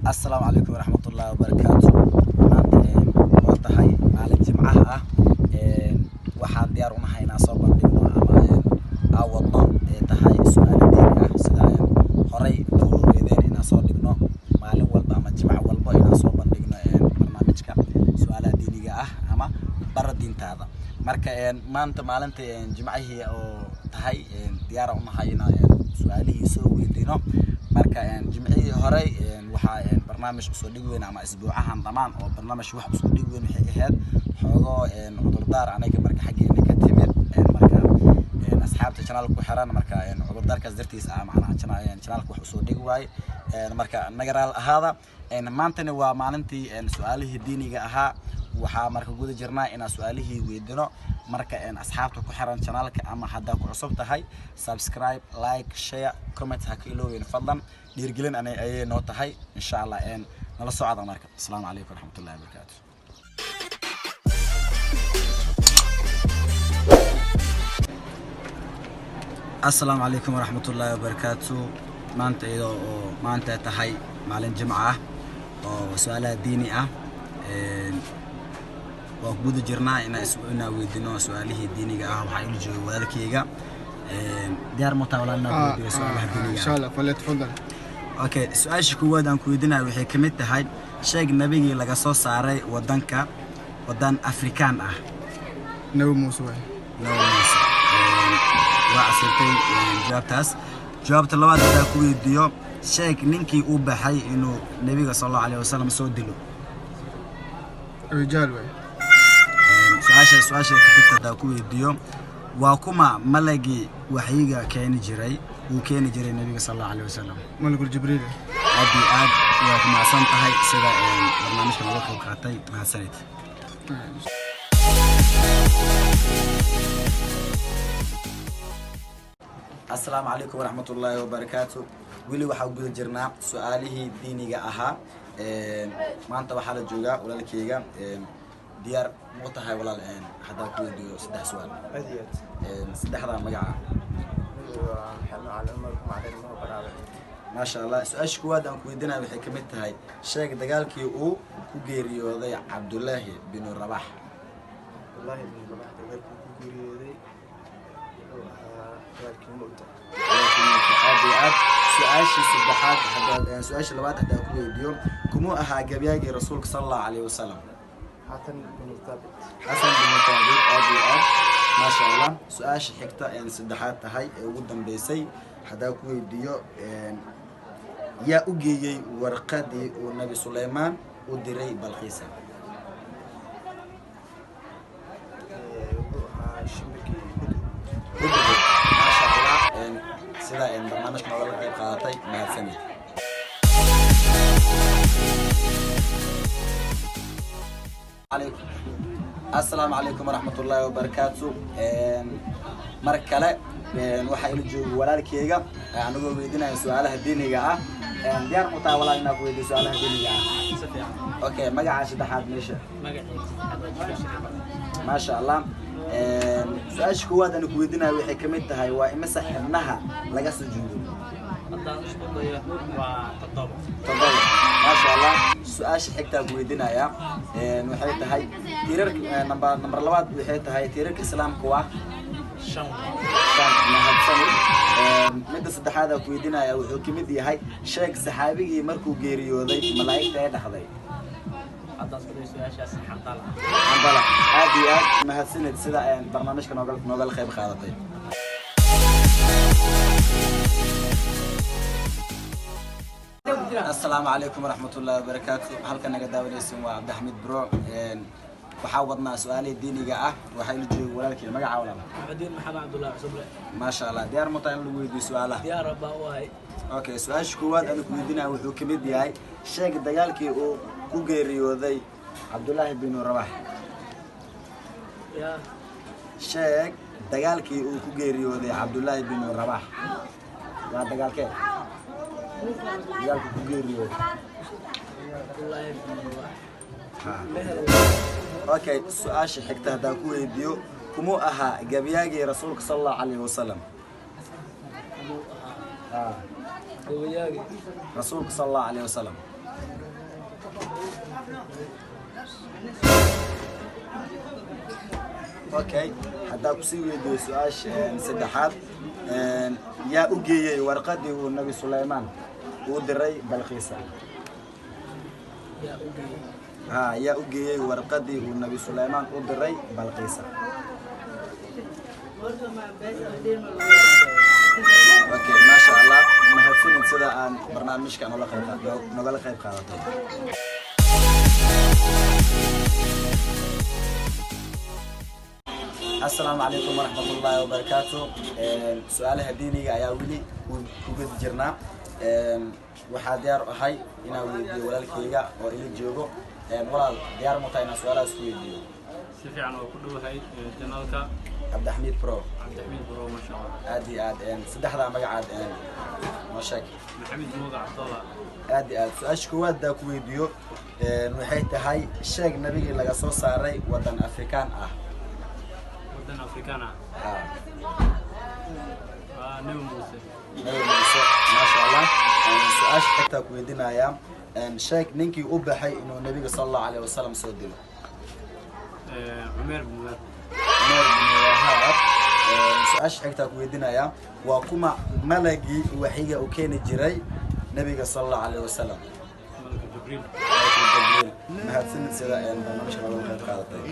Asalaamu calaykum waraxmatullaahi wabarakaatu. Maanta oo tahay maalin Jimcaha ah, waxaan diyaar unahay inaan soo bandhigno ama aan wadno ee tahay su-aalo diini ah, sida horay u ogeydeen inaan soo dhigno maalin walba ama jimco walba inaan soo bandhigno barnaamijka su-aalaha diiniga ah ama bara diintaada. Marka maanta maalinta jimcihii oo tahay, diyaar unahay inaan su-aalihii soo weydiino. Marka jimcihii horey waxaa barnaamij usoo dhigi weyn ama isbuucahan dhamaan oo barnaamij wax usoo dhigi weyn waxay ahayd xoogoo cudurdaar aniga marka xaggeena ka timid. Marka asxaabta channelka ku xiran, marka cudurdaarkaas dartiis ah macnaha channelka wax usoo dhigi waaye. Marka naga raal ahaada. Maantani waa maalintii su-aalihii diiniga ahaa. Waxaa marka guda jirnaa inaan su-aalihii weydino. Marka asxaabta ku xiran channelka ama haddaa ku cusub tahay, subscribe, like, share, comment ha ka ilooweyn fadlan. Dhiirgelin ayay noo tahay insha Allah. Nala socda. Marka asalaamu calaykum waraxmatullahi wabarakaatu. Asalaamu calaykum waraxmatullaahi wabarakaatu. Maanta iyadoo oo maanta tahay maalin Jimco ah oo su-aalaha diini ah, waan ku guda jirnaa inaan weydiino su-aalihii diiniga ah. Waxaa ila jooga walaalkeyga. Diyaar ma tahay, walaal, inaan ku weydiiyo su-aalaha diiniga إن ah? شاء الله، فليتفضل. Okay, su-aasha koowaad aan ku weydiinayo waxay ka mid tahay: sheeg nabigii laga soo saaray wadanka wadan Afrikaan ah. Nabi Muuse waay. Nabi Muuse. Waa asirtay jawaabtaas. Jawaabta labaad hadaa ku weydiiyo: sheeg ninkii uu baxay inuu nebiga sal Allahu alayhi wasalam soo dilo. Rijaal waay. Su-aasha ka xigta hadaa ku weydiiyo: waa kuma malagii waxyiga keeni jiray, uu keeni jiray nebiga sal Allahu alayhi wasalam? ملك الجبريل. Aad iyo aad waa ku mahadsan tahay sida barnaamijka nooga qayb qaatay. Mahadsanid. Asalaamu calaykum waraxmatullaahi wabarakaatu. Weli waxaa guda jirnaa su-aalihii diiniga ahaa. Maanta waxaa la joogaa walaalkeyga. Diyaar mu tahay, walaal, haddaan ku weydiiyo saddex su-aal? Aad iyo aad. Saddexdaa magaca? Waa Maxamed Cali Cumar Macalin Maho Baraabe. Maasha Allah. Su-aasha kuwaad aan ku weydiinaya waxay kamid tahay: sheeg dagaalkii uu ku geeriyooday Cabdullaahi binu Rabax. Wallaahi ibn Rabax dagaalkii ku geeriyooday wuxuu ahaa dagaalkii Mu'ta. Aad iyo aad. Su-aashii saddexaad haddaad, su-aasha labaad haddaan ku weydiiyo: kumuu ahaa gabyaagii rasuulka sala Allahu alayhi wasalam? Xasan bin Thaabit. Xasan binu Thaabit. Aad iyo aad, maasha Allah. Su-aasha xigta een saddexaad tahay ee ugu dambeysay haddaan ku weydiiyo: yaa u geeyey warqadii uu Nabi Suleymaan u diray Balqiisa? Wuxuu ahaa shimbirkii Hudhud. Hudhud. Maasha Allah. Sida barnaamijka noogala qayb qaadatay, mahadsanid. Calaykum. Asalaamu calaykum waraxmatullaahi wabarakaatu. Mar kale waxaa ila jooga walaalkeyga anigoo weydiinaya su-aalaha diiniga ah. Diyaar mu tahay, walaal, inaa ku weydiiyo su-aalaha diiniga ah? Si fiican. Okay, magaca saddexaad meesha? Magaciisa saddexaad waa Jibril Shariif. Maasha Allah. Su-aasha koowaad aan ku weydiinayo waxay kamid tahay: waa imisa xibnaha laga sujuudo? Haddaan isku dayo, waa toddoba. Toddoba. Maasha Allah. Su-aasha xigtaa ku weydiinaya waxay tahay tiirarka number labaad, waxay tahay: tiirarka Islaamka waa? Shan. Shan. Mahadsanid. Midda saddexaad aan ku weydiinaya wuxuu kamid yahay: sheeg saxaabigii markuu geeriyooday malaa'igta ee dhaqday. Haddaan isku dayo su-aashaas, Xandala. Xandala. Aad iyo aad mahadsanid sida barnaamijka noogala qayb qaadatay. Asalaamu calaykum waraxmatullaahi wabarakaatu. Halka naga daawanaysin waa Cabdixamiid Bro. Waxaa wadnaa su-aalihii diiniga ah. Waxaa ila jooga walaalkii. Magaca, walaal? Maxamudiin Maxamed Cabdullahi Cusuble. Maasha Allah. Diyaar ma tahay in lagu weydiiyo su-aalaha? Diyaar baa u ahay. Okay, su-aasha koowaad aan ku weydiinaya wuxuu kamid yahay: sheeg dagaalkii uu ku geeriyooday Cabdullaahi binu Rabax. Yaa? Sheeg dagaalkii uu ku geeriyooday Cabdullaahi binu Rabax. Waa dagaalkee dagaalkii ku geeriyooday? Cabdullaahi bin Rabax. Ha. Okay, su-aasha xigta haddaan ku weydiiyo: kumuu ahaa gabyaagii rasuulka sala Allahu calayhi wasalam? Kumuu ahaa gabayaagi Rasuulka sala Allahu calayhi wasalam. Okay, haddaa kusii weydiiyo su-aasha saddexaad, yaa u geeyey warqadii uu Nabi Sulaymaan uu diray Balqiisa? Yaa u geeyey? Ha, yaa u geeyey warqadii uu Nabi Sulaymaan u diray Balqiisa? Okay, maasha Allah, mahadsanid sida aan barnaamijka nogala qayb qaadatay. Asalaamu calaykum waraxmat ullaahi wabarakaatu. Su-aalaha diiniga ayaa weli ku gudi jirnaa. Waxaa diyaar u ahay inaan weydiiyo walaalkeyga oo ila joogo. Walaal, diyaar ma tahay inaan su-aalahaas ku weydiiyo? Si fiican, oo ku dhowahay channelka. Cabdixamiid Pro. Cabdixamiid Bro, masha Allah. Aad iyo aad. Saddexdaa magacaad noo sheeg. Maxamed Muuga Cabdalla. Aad iyo aad. Su-aasha koowaad daa ku weydiiyo waxay tahay: sheeg nabigii laga soo saaray waddan Afrikaan ah. Waddan Afrikaan ah? Ha. Waa Nebi Muuse. Nabi Muuse, maasha Allah. Su-aasha xigtaa ku weydiinayaa: sheeg ninkii u baxay inuu nabiga sala Allahu alayh wasalam soo dilo. Cumeer bin Wahab. Cumeer bin Wahaab. Su-aasha xigtaa ku weydiinayaa: waa kuma malagii waxiga u keeni jiray nabiga sala Allahu alayh wasalam? Malaka Jibriil. Malakul Jibriil. Mahadsanid sida barnaamijka nooga qayb qaadatay.